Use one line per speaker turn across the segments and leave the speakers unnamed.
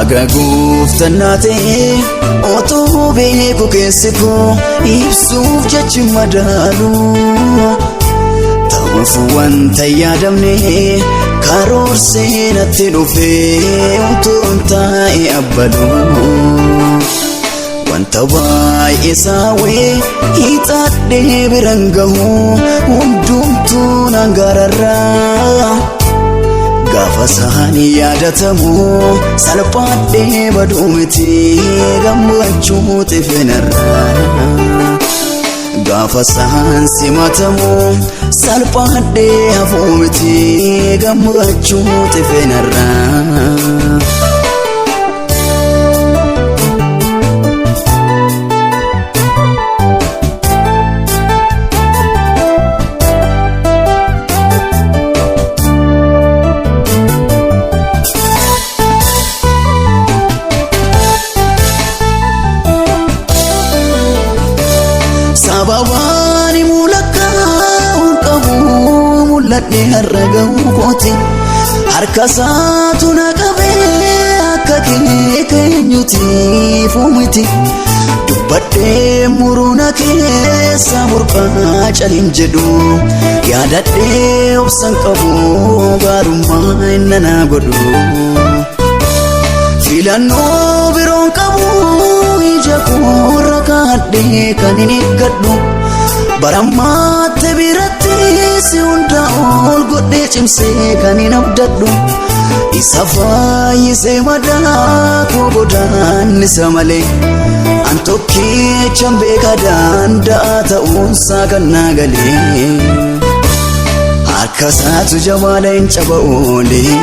Haga gooftannaa ta'e otoo beeku keessi koo ibsuuf jechi madaalu. Ta'uuf wanta yaadamne karoorsee natti dhufee utuu hin taa'e abbalu. Wanta baay'ee saawwee hiixadhee biraan gahu hundumtuu naan gararraa. Gaafa isaanii yaadatamu salphaadhee baduu miti gammachuu xifinarraa. Gaafa isaan simatamu salphaadhee hafuu miti gammachuu xifinarraa. Sababaan mul'akkaa'uun qabu mul'adhee har'a ga'uu kooti. Harka isaatu na qabee akka keenyuutiif miti. Dubbadhee muruna keessa burqaa caliin jedhu. Yaadadhee obsan qabu gaarummaa inni na godhu. Filannoo biroon qabu ija koorra kaadhee kan hin eeggadhu. Barammaatti biratti si hunda ol godhee cimsee kan hin abdadhu. Isa fayyisee madaa koo godaannisa malee. An tokkichaan beeka danda'a ta'uunsaa kan naa galee. Harka isaatu jabaadha hin caba oolee.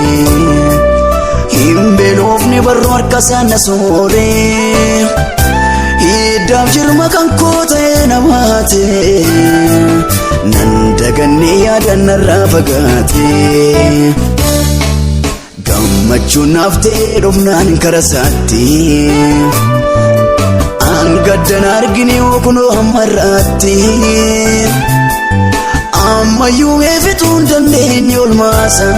Hin beelofne barruu harka isaa na sooree. Hiddaaf jirma kan koo ta'e na baate. Nan dagannee yaadan narraa fagaate. Gammachuun naaf ta'ee dhufnaan kara isaatti. An gaddan argine kunoo hamma irraatti. Ammayyuu meefituu hin dandeenye olmaasa.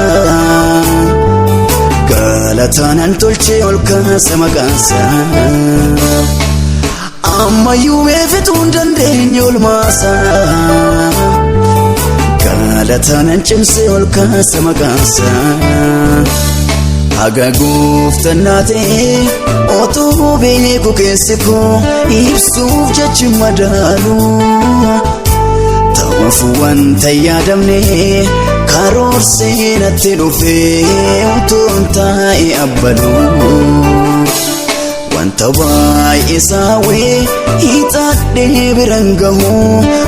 Galataan an tolchee ol kaasa maqaansa. Ammayyuu meefituu hin dandeenye olmaasa. Galataan an cimsee ol kaasa maqaansa. Haga gooftannaa ta'e otoo beeku keessi koo ibsuuf jechi madaalu. Ta'uuf wanta yaadamne karoorsee natti dhufee utuu hin taa'e abbalu. Wanta baay'ee saawwee hiixadhee biraan gahu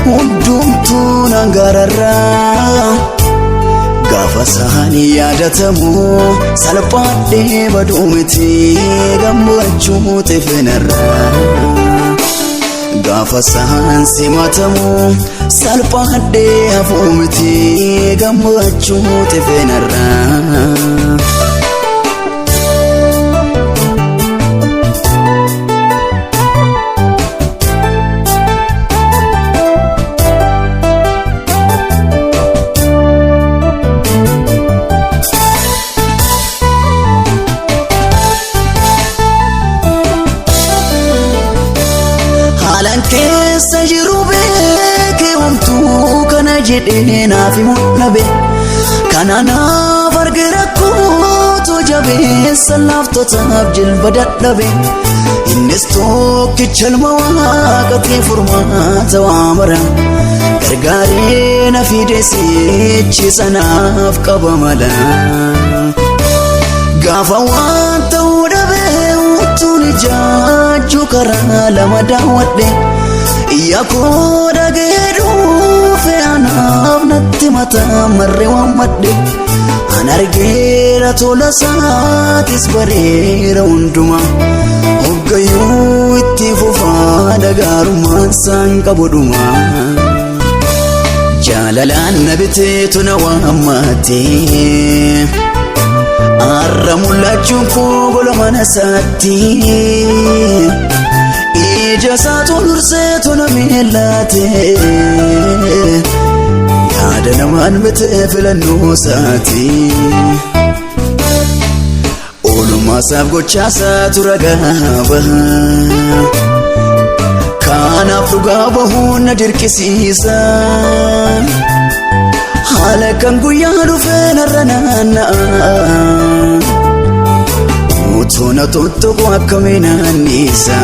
hundumtuu naan gararraa. Gaafa isaanii yaadatamu salphaadhee baduu miti gammachuu xifinarraa. Gaafa isaan simatamu salphaadhee hafuu miti gammachuu xifinarraa. Haalaan keessa jiru beekee homtuu kana jedhee naaf himuu dhabe. Kana naaf arge rakkootu jabeessa laaftotaaf jilba dadhabe. Innis tokkicha ilma waaqatii furmaata waa mara. Gargaaree na fide sichi sanaaf qaba mala. Gaafa waan ta'uu dhabee utuun ijaajju karaa lama daawwadhe. Iyya koo dhagee dhufe anaaf natti mataa marree waammadhe. An argeera tola isaatis bareera hundumaa. Hoggayyuu itti fufaa dhagaarummaan isaan qabu dhumaa. Jaalalaan na biteetu na waammaate. Har'a mul'achuun koo gola mana isaatti. Ija isaatu durseetu na miillaate. Yaada namaan bitee filannoo isaati. Ijoollummaa gochaasaa tura gaaba. Kanaaf dhugaa bahuun na dirqisiisa. Haala kan guyyaa dhufee narra naanna'a. Otoo na tuttuqu akkamiin anniisa.